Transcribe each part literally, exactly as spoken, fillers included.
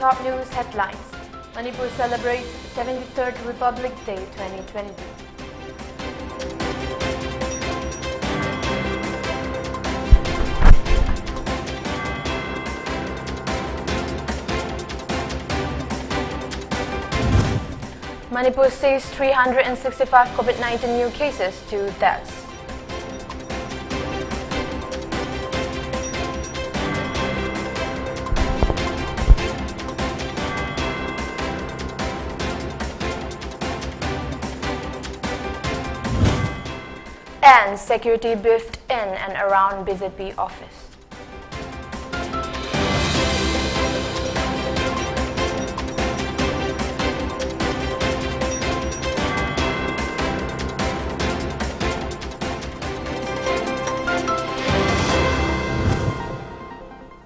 Top news headlines. Manipur celebrates seventy-third Republic Day twenty twenty-two. Manipur sees three hundred and sixty-five COVID nineteen new cases, two deaths. And security beefed in and around B J P office.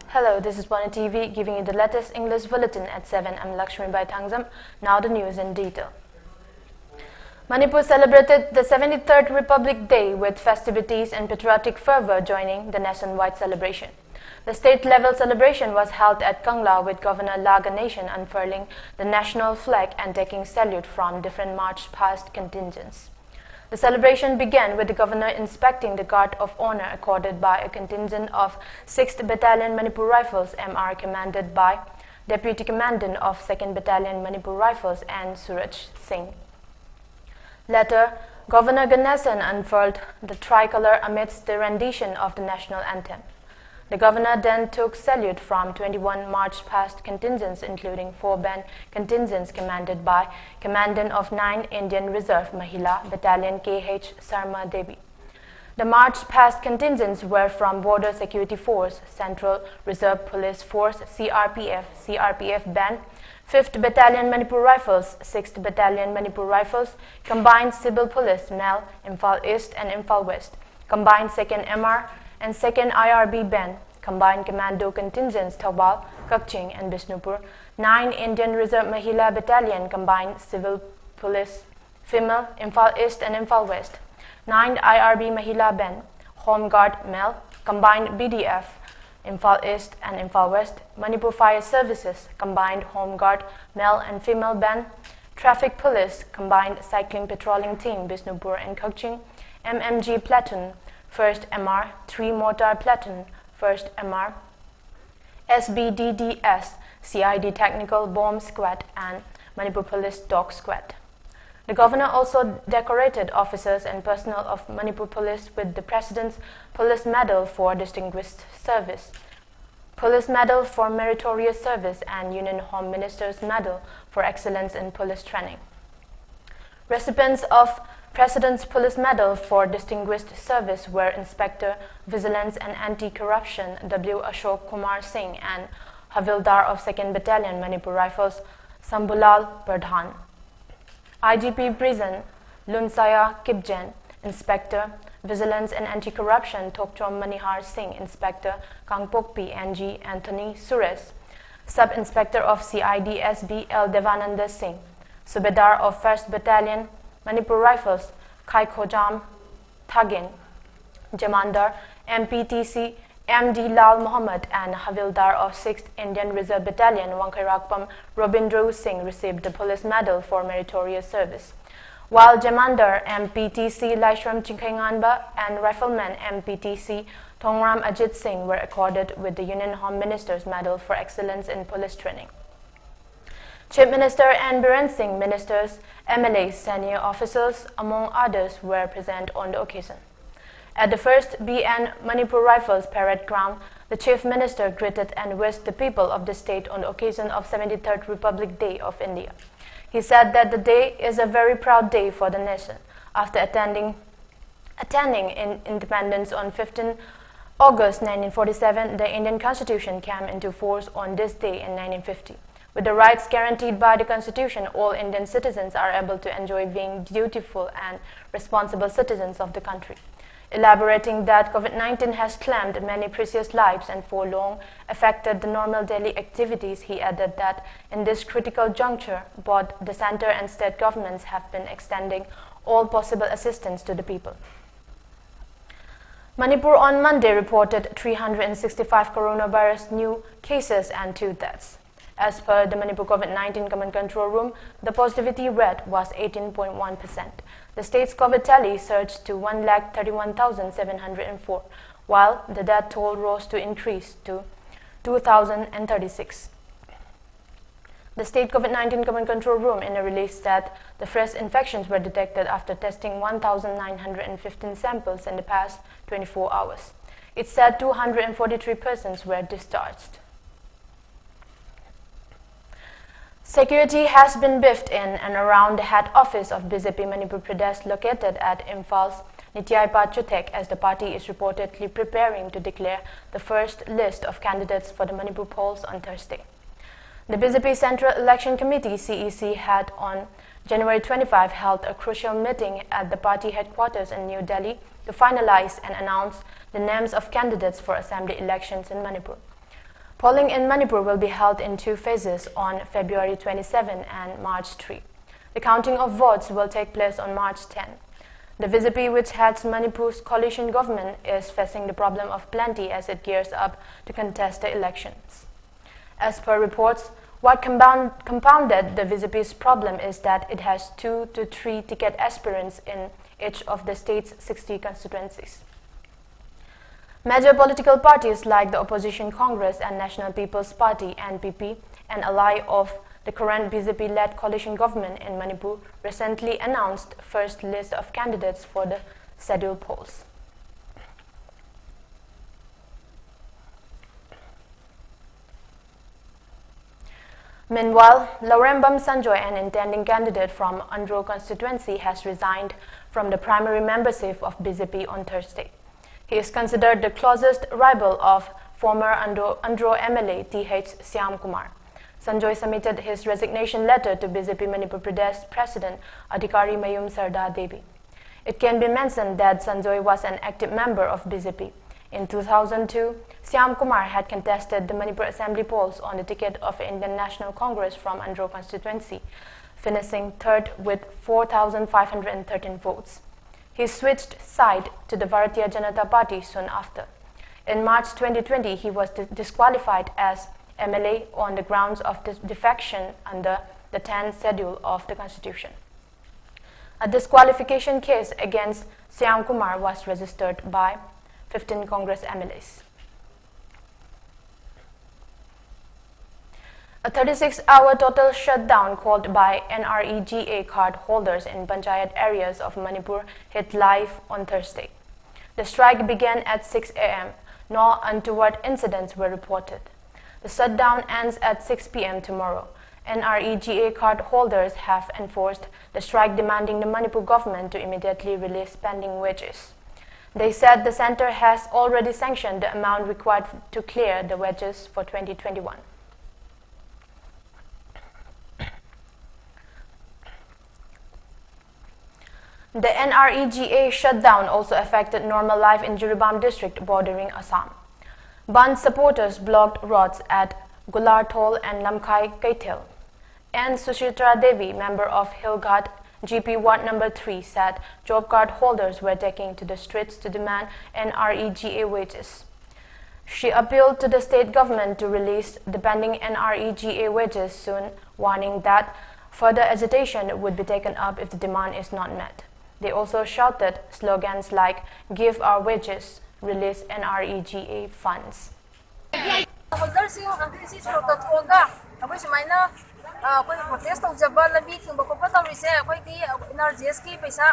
Hello, this is Bana T V giving you the latest English bulletin at seven. I'm Lakshmi Baithangzam. Now the news in detail. Manipur celebrated the seventy-third Republic Day with festivities and patriotic fervor joining the nationwide celebration. The state-level celebration was held at Kangla with Governor La Ganesan unfurling the national flag and taking salute from different march-past contingents. The celebration began with the governor inspecting the guard of honor accorded by a contingent of sixth Battalion Manipur Rifles M R commanded by Deputy Commandant of second Battalion Manipur Rifles N Suraj Singh. Later, Governor Ganesan unfurled the tricolor amidst the rendition of the national anthem. The governor then took salute from twenty-one march-past contingents, including four band contingents commanded by Commandant of nine Indian Reserve Mahila Battalion K H Sarma Devi. The march-past contingents were from Border Security Force, Central Reserve Police Force, C R P F, C R P F Band, fifth Battalion Manipur Rifles, sixth Battalion Manipur Rifles, Combined Civil Police, MEL, Imphal East and Imphal West, Combined second M R and second I R B Band, Combined Commando Contingents Thoubal, Kakching and Bishnupur, nine Indian Reserve Mahila Battalion, Combined Civil Police, female, Imphal East and Imphal West, nine I R B Mahila Band, Home Guard, MEL, Combined B D F, Imphal East and Imphal West, Manipur Fire Services, Combined Home Guard, male and female band, Traffic Police, Combined Cycling Patrolling Team, Bishnupur and Kakching, M M G Platoon, first M R, three Mortar Platoon, first M R, S B D D S, C I D Technical Bomb Squad, and Manipur Police Dog Squad. The governor also decorated officers and personnel of Manipur Police with the President's Police Medal for Distinguished Service, Police Medal for Meritorious Service, and Union Home Minister's Medal for Excellence in Police Training. Recipients of President's Police Medal for Distinguished Service were Inspector Vigilance and Anti-Corruption W Ashok Kumar Singh and Havildar of Second Battalion Manipur Rifles Sambulal Pradhan, I G P Prison Lunsaya Kipgen, Inspector Vigilance and Anti-Corruption Thokchom Manihar Singh, Inspector Kangpokpi N G Anthony Suresh, Sub Inspector of C I D S B L Devananda Singh, Subedar of First Battalion Manipur Rifles Khaikhojam Thagin, Jamandar M P T C M D Lal Mohammed, and Havildar of sixth Indian Reserve Battalion Wangkhairakpam Robindro Singh received the Police Medal for Meritorious Service, while Jamandar M P T C Laishram Chingkhainganba and Rifleman M P T C Thongram Ajit Singh were accorded with the Union Home Minister's Medal for Excellence in Police Training. Chief Minister N Biren Singh, ministers, M L As, senior officials, among others, were present on the occasion. At the first B N Manipur Rifles Parade Ground, the Chief Minister greeted and wished the people of the state on the occasion of seventy-third Republic Day of India. He said that the day is a very proud day for the nation. After attending, attending in independence on fifteenth August nineteen forty-seven, the Indian Constitution came into force on this day in nineteen fifty. With the rights guaranteed by the Constitution, all Indian citizens are able to enjoy being dutiful and responsible citizens of the country. Elaborating that COVID nineteen has claimed many precious lives and for long affected the normal daily activities, he added that in this critical juncture, both the center and state governments have been extending all possible assistance to the people. Manipur on Monday reported three hundred sixty-five coronavirus new cases and two deaths. As per the Manipur COVID nineteen Command Control Room, the positivity rate was eighteen point one percent. The state's COVID tally surged to one lakh thirty-one thousand seven hundred and four, while the death toll rose to increase to two thousand and thirty-six. The State COVID nineteen Command Control Room, in a release, said the fresh infections were detected after testing one thousand nine hundred and fifteen samples in the past twenty-four hours. It said two hundred and forty-three persons were discharged. Security has been beefed in and around the head office of B J P Manipur Pradesh, located at Imphal's Nityaipa Chuthek, as the party is reportedly preparing to declare the first list of candidates for the Manipur polls on Thursday. The B J P Central Election Committee, C E C, had on January twenty-five held a crucial meeting at the party headquarters in New Delhi to finalize and announce the names of candidates for assembly elections in Manipur. Polling in Manipur will be held in two phases, on February twenty-seven and March three. The counting of votes will take place on March ten. The B J P, which heads Manipur's coalition government, is facing the problem of plenty as it gears up to contest the elections. As per reports, what compound, compounded the B J P's problem is that it has two to three ticket aspirants in each of the state's sixty constituencies. Major political parties like the opposition Congress and National People's Party, N P P, an ally of the current B J P-led coalition government in Manipur, recently announced first list of candidates for the scheduled polls. Meanwhile, Laurembam Sanjoy, an intending candidate from Andro constituency, has resigned from the primary membership of B J P on Thursday. He is considered the closest rival of former Andro, Andro M L A T H Shyam Kumar. Sanjoy submitted his resignation letter to B J P Manipur Pradesh President Adhikari Mayum Sarda Devi. It can be mentioned that Sanjoy was an active member of B J P. In two thousand two, Shyam Kumar had contested the Manipur Assembly polls on the ticket of Indian National Congress from Andro constituency, finishing third with four thousand five hundred thirteen votes. He switched side to the Bharatiya Janata Party soon after. In March twenty twenty, he was dis- disqualified as M L A on the grounds of dis- defection under the tenth schedule of the constitution. A disqualification case against Shyam Kumar was registered by fifteen Congress M L As. A thirty-six hour total shutdown called by N R E G A card holders in Panchayat areas of Manipur hit life on Thursday. The strike began at six a m. No untoward incidents were reported. The shutdown ends at six p m tomorrow. N R E G A card holders have enforced the strike, demanding the Manipur government to immediately release pending wages. They said the center has already sanctioned the amount required to clear the wages for twenty twenty-one. The N R E G A shutdown also affected normal life in Jiribam district bordering Assam. Bandh supporters blocked roads at Gularthol and Lamkhai Keithel. And Suchitra Devi, member of Hillghat G P Ward number three, said job card holders were taking to the streets to demand N R E G A wages. She appealed to the state government to release the pending N R E G A wages soon, warning that further agitation would be taken up if the demand is not met. They also shouted slogans like "Give our wages," "Release N R E G A funds." Holders ꯁꯤꯡ ꯑꯁꯤ ꯁꯣꯔꯣꯛꯇ ꯊꯣꯛꯑꯒ ꯑꯩꯈꯣꯏ ꯁꯨꯃꯥꯏꯅ, ꯑ, ꯑꯩꯈꯣꯏ protest ꯇꯧꯖꯕ, ꯂꯝꯕꯤ ꯊꯤꯡꯕ ꯈꯣꯠꯄ ꯇꯧꯔꯤꯁꯦ ꯑꯩꯈꯣꯏꯒꯤ ꯑꯦꯟ ꯑꯥꯔ ꯖꯤ ꯑꯦꯁꯀꯤ ꯄꯩꯁꯥ,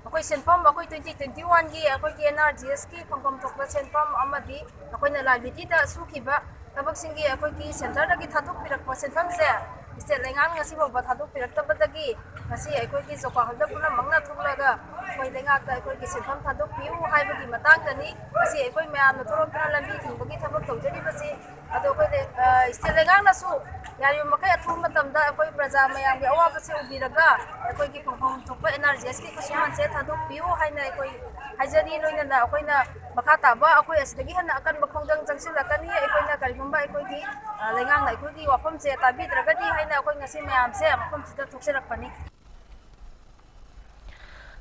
ꯑꯩꯈꯣꯏ ꯁꯦꯟꯐꯝ, ꯑꯩꯈꯣꯏ ꯇ꯭ꯋꯦꯟꯇꯤ ꯇ꯭ꯋꯦꯟꯇꯤ ꯋꯥꯟꯒꯤ ꯑꯩꯈꯣꯏꯒꯤ ꯑꯦꯟ ꯑꯥꯔ ꯖꯤ ꯑꯦꯁꯀꯤ ꯐꯪꯐꯝ ꯊꯣꯛꯄ ꯁꯦꯟꯐꯝ ꯑꯃꯗꯤ ꯑꯩꯈꯣꯏꯅ ꯂꯥꯏꯕ꯭ꯔꯦꯔꯤꯗ ꯁꯨꯈꯤꯕ ꯊꯕꯛꯁꯤꯡꯒꯤ ꯑꯩꯈꯣꯏꯒꯤ ꯁꯦꯟꯇꯔꯗꯒꯤ ꯊꯥꯗꯣꯛꯄꯤꯔꯛꯄ ꯁꯦꯟꯐꯝꯁꯦ ꯁ꯭ꯇꯦꯠ ꯂꯩꯉꯥꯛꯅ ꯉꯁꯤ ꯐꯥꯎꯕ ꯊꯥꯗꯣꯛꯄꯤꯔꯛꯇꯕꯗꯒꯤ ꯉꯁꯤ ꯑꯩꯈꯣꯏꯒꯤ ꯖꯣꯀꯥ ꯍꯣꯜꯗꯔ ꯄꯨꯝꯅꯃꯛꯅ ꯊꯣꯛꯂꯒ ꯑꯩꯈꯣꯏ ꯂꯩꯉꯥꯛꯇ ꯑꯩꯈꯣꯏꯒꯤ ꯁꯦꯟꯐꯝ ꯊꯥꯗꯣꯛꯄꯤꯌꯨ ꯍꯥꯏꯕꯒꯤ ꯃꯇꯥꯡꯗꯅꯤ ꯉꯁꯤ ꯑꯩꯈꯣꯏ ꯃꯌꯥꯝꯅ ꯊꯣꯛꯂꯛꯇꯨꯅ ꯂꯝꯕꯤ ꯊꯤꯡꯕꯒꯤ ꯊꯕꯛ ꯇꯧꯖꯔꯤꯕꯁꯤ꯫ ꯑꯗꯣ ꯑꯩꯈꯣꯏ ꯂꯩ-, ꯑ, ꯁ꯭ꯇꯦꯠ ꯂꯩꯉꯥꯛꯅꯁꯨ ꯌꯥꯔꯤꯕ ꯃꯈꯩ ꯑꯊꯨꯕ ꯃꯇꯝꯗ ꯑꯩꯈꯣꯏ ꯄ꯭ꯔꯖꯥ ꯃꯌꯥꯝꯒꯤ ꯑꯋꯥꯕꯁꯦ ꯎꯕꯤꯔꯒ ꯑꯩꯈꯣꯏꯒꯤ ꯐꯪꯐꯝ ꯊꯣꯛꯄ ꯑꯦꯟ ꯑꯥꯔ ꯖꯤ ꯑꯦꯁꯀꯤ ꯈꯨꯠꯁꯨꯃꯟꯁꯦ ꯊꯥꯗꯣꯛꯄꯤꯌꯨ ꯍꯥꯏꯅ ꯑꯩꯈꯣꯏ ꯍꯥꯏꯖꯔꯤ꯫ ꯂꯣꯏꯅꯅ ꯑꯩꯈꯣꯏꯅ ꯃꯈꯥ ꯇꯥꯕ ꯑꯩꯈꯣꯏ ꯑꯁꯤꯗꯒꯤ ꯍꯦꯟꯅ ꯑꯀꯟꯕ ꯈꯣꯡꯖꯪ ꯆꯪꯁꯤꯜꯂꯛꯀꯅꯤ꯫ ꯑꯩꯈꯣꯏꯅ ꯀꯔꯤꯒꯨꯝꯕ ꯑꯩꯈꯣꯏꯒꯤ, ꯑ, ꯂꯩꯉꯥꯛꯅ ꯑꯩꯈꯣꯏꯒꯤ ꯋꯥꯐꯝꯁꯦ ꯇꯥꯕꯤꯗ꯭ꯔꯒꯗꯤ ꯍꯥꯏꯅ ꯑꯩꯈꯣꯏ ꯉꯁꯤ ꯃꯌꯥꯝꯁꯦ ꯃꯐꯝꯁꯤꯗ ꯊꯣꯛꯆꯔꯛꯄꯅꯤ꯫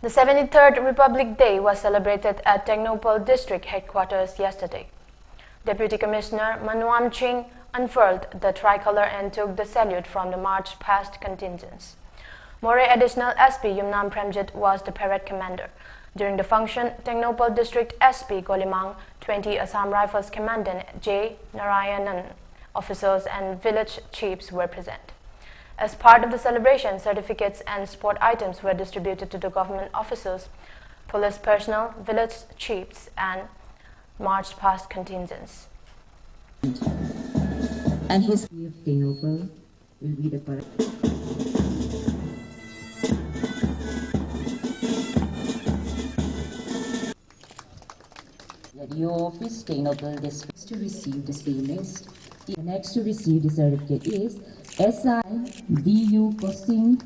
The seventy-third Republic Day was celebrated at Tengnoupal District Headquarters yesterday. Deputy Commissioner Manuam Ching unfurled the tricolor and took the salute from the march past contingents. Moreh Additional S P Yumnam Premjit was the parade commander. During the function, Tengnoupal District S P Kolimang, twenty Assam Rifles Commandant J Narayanan, officers and village chiefs were present. As part of the celebration, certificates and sport items were distributed to the government officers, police personnel, village chiefs, and march past contingents. And his Tengnoupal will be the parade. Radio Office Tengnoupal District to receive the same list. The next to receive the certificate is S I D U Kosing.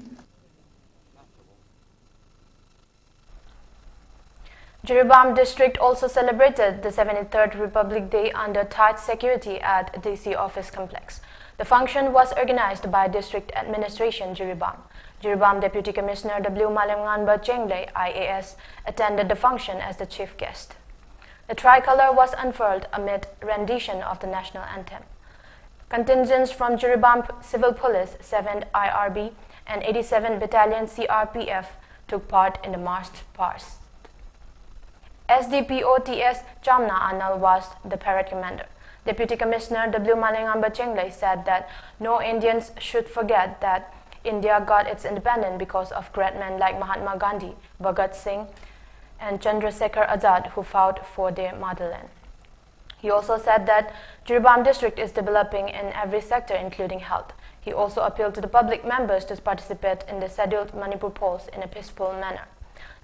Jiribam District also celebrated the seventy-third Republic Day under tight security at D C Office Complex. The function was organized by District Administration Jiribam. Jiribam Deputy Commissioner W Malemnganba Chenglei, I A S, attended the function as the chief guest. The tricolor was unfurled amid rendition of the national anthem. Contingents from Jiribam Civil Police, seventh I R B, and eighty-seventh Battalion C R P F took part in the march past. S D P O T S Chamna Anal was the parade commander. Deputy Commissioner W Malemnganba Chenglei said that no Indians should forget that India got its independence because of great men like Mahatma Gandhi, Bhagat Singh, and Chandrasekhar Azad, who fought for their motherland. He also said that Jiribam district is developing in every sector, including health. He also appealed to the public members to participate in the scheduled Manipur polls in a peaceful manner.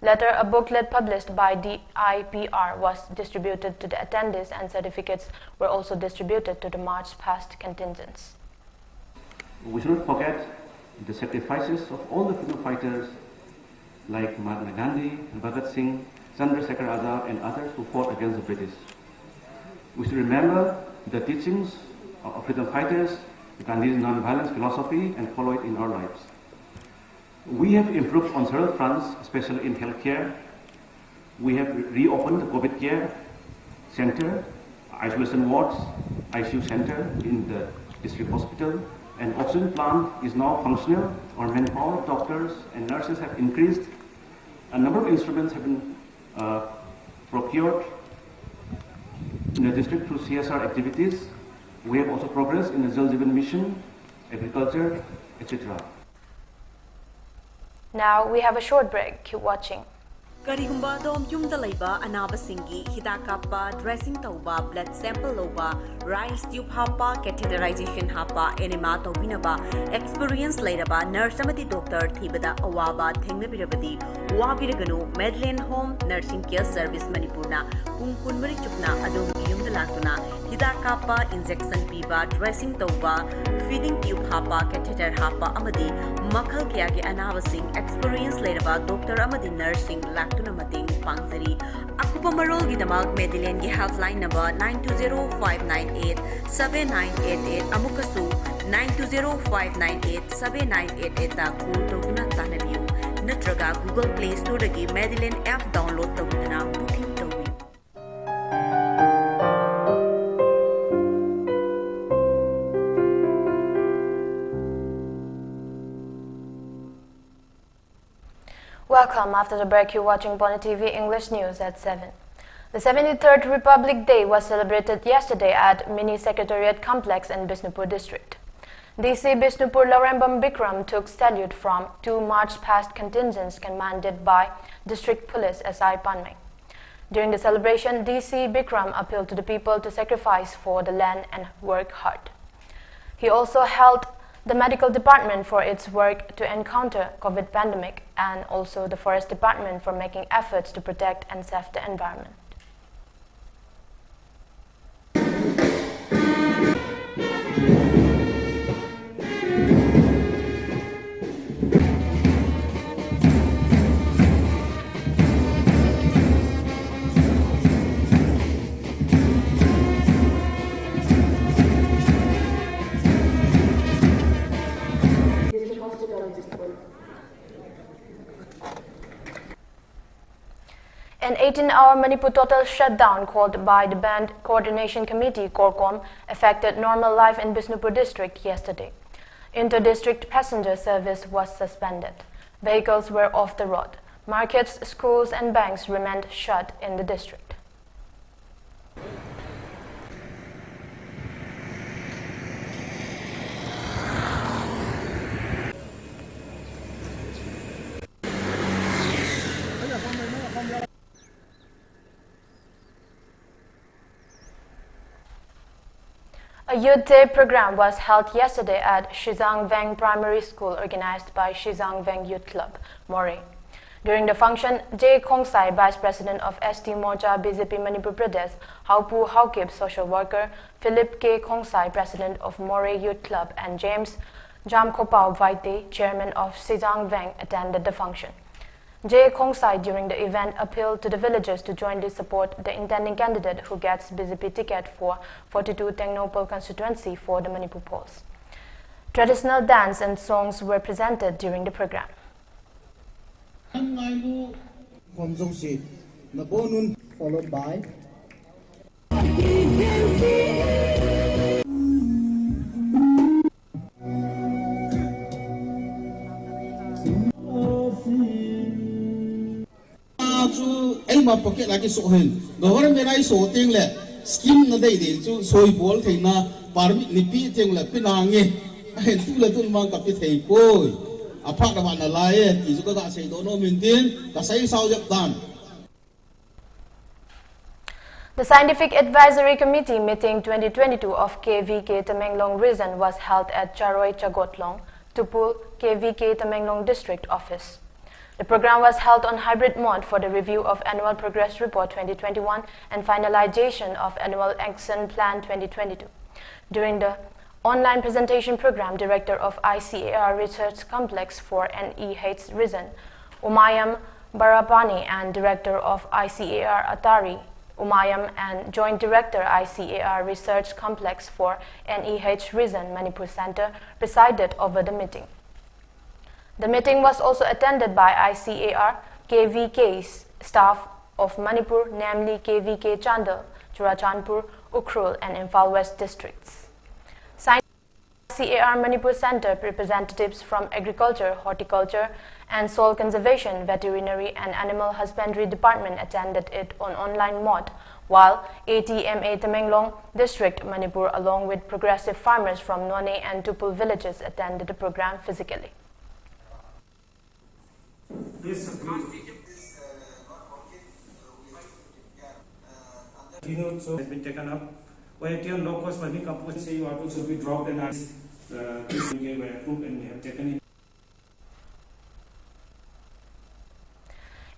Later, a booklet published by D I P R was distributed to the attendees, and certificates were also distributed to the march past contingents. We shouldn't forget the sacrifices of all the freedom fighters like Mahatma Gandhi, Bhagat Singh, Chandrasekhar Azad, and others who fought against the British. We should remember the teachings of freedom fighters, Gandhi's non-violence philosophy, and follow it in our lives. We have improved on several fronts, especially in healthcare. We have reopened the COVID care center, isolation wards, I C U center in the district hospital, and oxygen plant is now functional. Our manpower of doctors and nurses have increased. A number of instruments have been uh, procured in the district through C S R activities. We have also progressed in the Jal Jeevan Mission, agriculture, et cetera. Now we have a short break. Keep watching. ꯀꯔꯤꯒꯨꯝꯕ ꯑꯗꯣꯝ ꯌꯨꯝꯗ ꯂꯩꯕ ꯑꯅꯥꯕꯁꯤꯡꯒꯤ ꯍꯤꯗꯥꯛ ꯀꯥꯞꯄ, dressing ꯇꯧꯕ, blood sample ꯂꯧꯕ, rice tube ꯍꯥꯞꯄ, catheterization ꯍꯥꯞꯄ, enema ꯇꯧꯕꯤꯅꯕ experience ꯂꯩꯔꯕ nurse ꯑꯃꯗꯤ doctor ꯊꯤꯕꯗ ꯑꯋꯥꯕ ꯊꯦꯡꯅꯕꯤꯔꯕꯗꯤ ꯋꯥꯕꯤꯔꯒꯅꯨ꯫ Madeline Home Nursing Care Service ꯃꯅꯤꯄꯨꯔꯅ ꯄꯨꯡ ꯀꯨꯟꯃꯔꯤ ꯆꯨꯞꯅ ꯑꯗꯣꯝꯒꯤ ꯌꯨꯝꯗ ꯂꯥꯛꯇꯨꯅ ꯍꯤꯗꯥꯛ ꯀꯥꯞꯄ, injection ꯄꯤꯕ, dressing ꯇꯧꯕ, feeding tube ꯍꯥꯞꯄ, catheter ꯍꯥꯞꯄ ꯑꯃꯗꯤ ꯃꯈꯜ ꯀꯌꯥꯒꯤ ꯑꯅꯥꯕꯁꯤꯡ experience ꯂꯩꯔꯕ doctor ꯑꯃꯗꯤ nurseꯁꯤꯡ ꯂꯥꯛꯇꯨꯅ ꯃꯇꯦꯡ ꯄꯥꯡꯖꯔꯤ꯫ ꯑꯀꯨꯞꯄ ꯃꯔꯣꯜꯒꯤꯗꯃꯛ Madelineꯒꯤ helpline number nine two zero five nine eight seven nine eight eight, ꯑꯃꯨꯛꯀꯁꯨ nine two zero five nine eight seven nine eight eightꯇ call ꯇꯧꯗꯨꯅ ꯇꯥꯟꯅꯕꯤꯌꯨ, ꯅꯠꯇ꯭ꯔꯒ Google Play Storeꯗꯒꯤ Madeline app download ꯇꯧꯗꯨꯅ booking ꯇꯧꯕꯤꯌꯨ꯫ Welcome. After the break, you're watching Pone T V English News at seven. The seventy-third Republic Day was celebrated yesterday at Mini Secretariat Complex in Bishnupur District. D C Bishnupur Laurembam Bikram took salute from two march past contingents commanded by District Police S I Panmeng. During the celebration, D C Bikram appealed to the people to sacrifice for the land and work hard. He also held the medical department for its work to encounter COVID pandemic and also the forest department for making efforts to protect and save the environment. Our Manipur total shutdown called by the Bandh Coordination Committee, CORCOM, affected normal life in Bishnupur district yesterday. Inter-district passenger service was suspended. Vehicles were off the road. Markets, schools and banks remained shut in the district. A Youth Day program was held yesterday at Shijang Veng Primary School, organized by Shijang Veng Youth Club, Moreh. During the function, J Khongsai, Vice President of S T Morcha, B J P Manipur Pradesh, Haupu Haokip, social worker, Philip K Khongsai, President of Moreh Youth Club, and James Jamkhopao Vaite, Chairman of Shijang Veng, attended the function. J Khongsai, during the event, appealed to the villagers to jointly support the intending candidate who gets B J P ticket for forty-two Tengnoupal constituency for the Manipur polls. Traditional dance and songs were presented during the program. Followed by chu eima pocket a kiso hin. Government a iso teng le scheme na dei dei chu soi bol theina permit ni pi teng le pi nange. A hin tu le tun mang ka pi thei poi. A phat da na lai e ti chu ka ga sei do no min tin ka sei sau jep dan. The Scientific Advisory Committee meeting twenty twenty-two of K V K Tamenglong region was held at Charoi Chagotlong, Tupul, K V K Tamenglong District Office. The program was held on hybrid mode for the review of Annual Progress Report twenty twenty-one and finalization of Annual Action Plan twenty twenty-two. During the online presentation program, Director of I C A R Research Complex for N E H region, Umayam Barapani, and Director of I C A R Atari, Umayam, and Joint Director I C A R Research Complex for N E H region, Manipur Center, presided over the meeting. The meeting was also attended by I C A R K V K's staff of Manipur, namely K V K Chandel, Churachandpur, Ukhrul, and Imphal West districts. Signed, C A R Manipur Center representatives from Agriculture, Horticulture, and Soil Conservation, Veterinary and Animal Husbandry Department attended it on online mode, while A T M A Tamenglong District, Manipur, along with progressive farmers from Noney and Tupul villages attended the program physically. This agreement, continued, so has been taken up. Where T N law course for the composition, you are to should be dropped and asked, uh, this will be approved and we have taken it.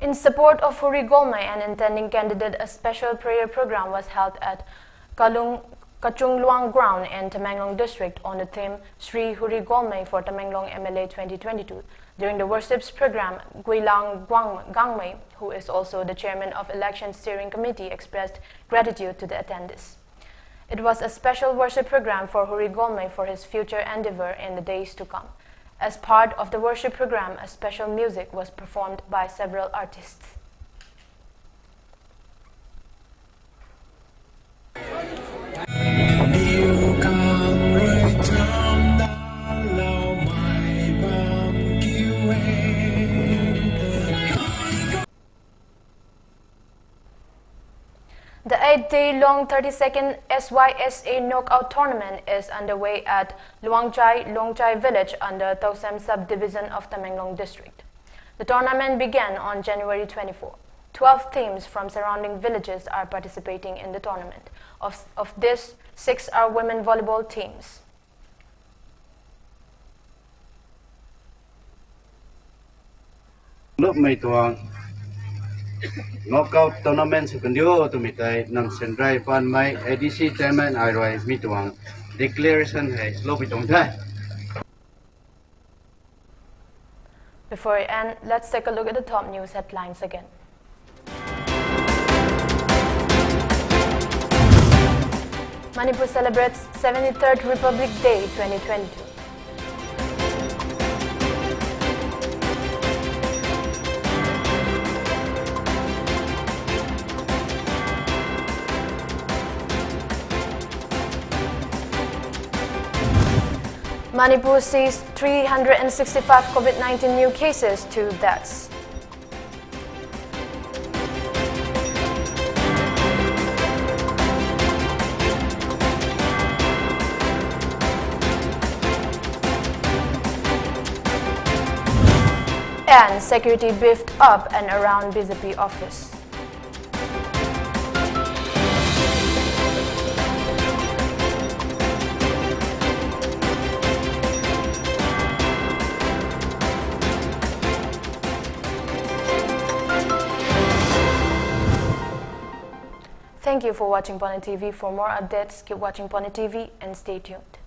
In support of Huri Golmei, an intending candidate, a special prayer program was held at Kalung, Kachungluang ground in Tamenglong district on the theme Sri Huri Golmei for Tamenglong M L A twenty twenty-two. During the worships program, Guilang Guang, Gangmei, who is also the chairman of election steering committee, expressed gratitude to the attendees. It was a special worship program for Huri Golmei for his future endeavor in the days to come. As part of the worship program, a special music was performed by several artists. The eight-day-long thirty-second S Y S A Knockout Tournament is underway at Luangchai, Luangchai Village under Tausem Subdivision of Tamenglong District. The tournament began on January twenty-four. Twelve teams from surrounding villages are participating in the tournament. Of, of this, six are women volleyball teams. Lop mei tuang knockout tournament si pendio tu mitai nam sendrai pan mai A D C chairman ai roi mi tuang declaration hai slow pi tong thai. Before we end, let's take a look at the top news headlines again. Manipur celebrates seventy-third Republic Day twenty twenty-two. Manipur sees three hundred and sixty-five COVID nineteen new cases to deaths. And security beefed up and around B J P office. Thank you for watching Pone T V. For more updates, keep watching Pone T V and stay tuned.